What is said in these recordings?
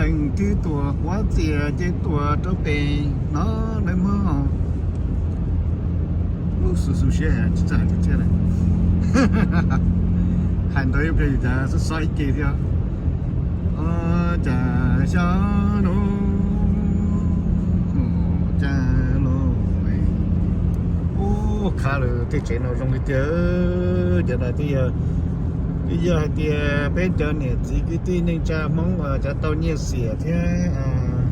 Twb tuaj quav txias ces tuaj rau pem no nawb mog. Lub xu xu siab tsis txawj hais lus Thaib lawm. Hais ntau ib pliag cas xob xob ib ce thiab. Cas xyov no, cas los ub, khab lawm tej tsev no zoo li tiag. Cov no twb yog, twb yog hais tias peb cov niam txiv kwv tij neej tsa Hmoob uas cov tau nyiaj xiam thiab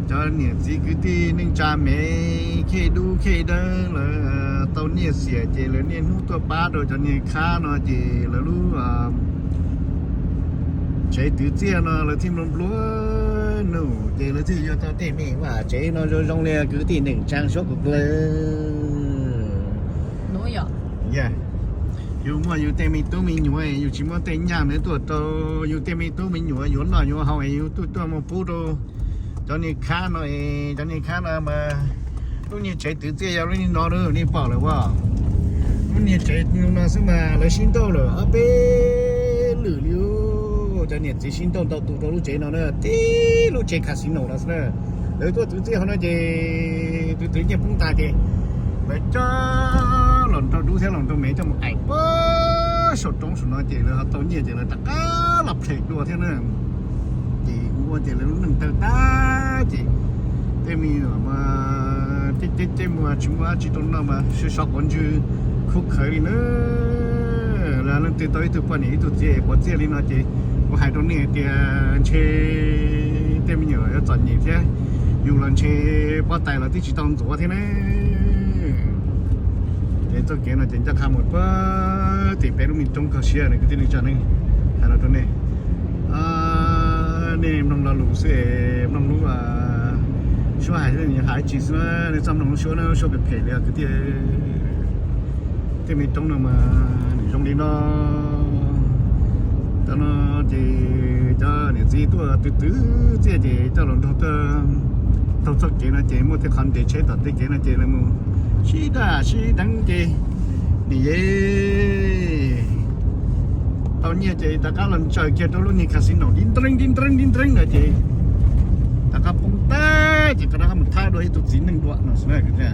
cov niam txiv kwv tij neej tsa Mev khej dub khej dawb lawv tau nyiaj xiam ces lawv niaj hnub tuaj pab rau cov niag khab no ces lawv lub tsev twv txiaj no lawv thiaj nplua nplua num ces lawv thiaj yuav tau tej me vaj tsev no zoo zoo li kwv tij neej tsa suab kuv dlawg. Yog yus muaj yus tej me tub me nyuam, yus tsis muaj tej nyaj ntawd tuaj rau yus tej me tub me nyuam yuav noj yuav haus es yus tuaj tuaj mus pub rau cov niag khab no es cov niag khab no mas lub niag tsev twv txiaj yog lub niag no na, nej pom lawm as. Lub niag tsev no xwb mas lawv sib nrauj lawm ob peb lwm li. Cov niam txiv sib nrauj ntau tus rau lub tsev no na, tib lub tsev casino no xwb na. Lawv tuaj twv txiaj hauv no ces twv twv nyiaj poob tas ces lawv coj los nrog dub thiab los nrog Mev coj mus aim puag saum roob saum no ces lawv ho tau nyiaj ces lawv rov qab los phem dua thiab na. Ces ua ces lawv lub neej tawg tag ces tej me nyuam mas ceb ceb muag tsis muaj dab tsi rau noj mas sib so quav ntswg khuv khawv li na. Leej twg tau ib tug poj niam ib tug txiv quav txiaj li no ces kuv hais rau nej tias ntshe tej me nyuam yuav txom nyem thiab, yus los ntshe pob tais los twb tsis tau ntxuav thiab na. Ces txoj kev no ces ncaj qha mus puag tim peb lub me roob kho siab no kwv tij neej tsa ne, hais los rau nej. Nej mloog lo lus xwb, mloog lub suab hais hais tsis xwb na, nej txhob mloog lub suab na, lub suab phem phem li kwv tij. Tej me roob no mas nws zoo li no. Cov no ces cov niam txiv tuaj twv twv txiaj ces coj los nrog tuaj taug txoj kev no ces muaj tej qhov nres tsheb tom tej kev no ces lawv mus sib daj sib deev ces nim yeej tau nyiaj ces rov qab los ntsaws kiag rau lub niag casino dib nreeb dib nreeb dib nreeb no ces rov qab poob tag ces rov qab mus thab dua ib tug txiv neej dua no xwb na.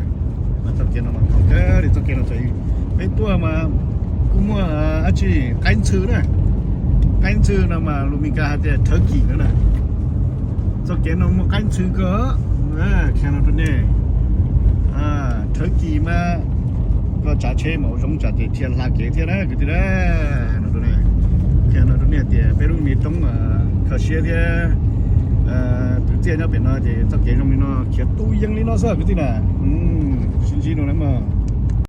Mas txoj kev no mas thaum kawg li txoj kev no txawm peb tuaj mas kuj muaj dab tsi qaib ntxhw na. Qaib ntxhw no mas lus Meskas hais tias thawv kis na. Txoj kev no muaj qaib ntxhw kawg. Qhia no rau nej, thawv kis mas koj tsav tsheb mus ua zoo tsam ces dhia hla kev thiab na kwv tij na. Qhia no rau nej tias peb lub me roob kho siab thiab twv txiaj nyob pem no ces txoj kev zoo li no khiav tu yees li no xwb kwv tij na. Sib ntsib no na mog.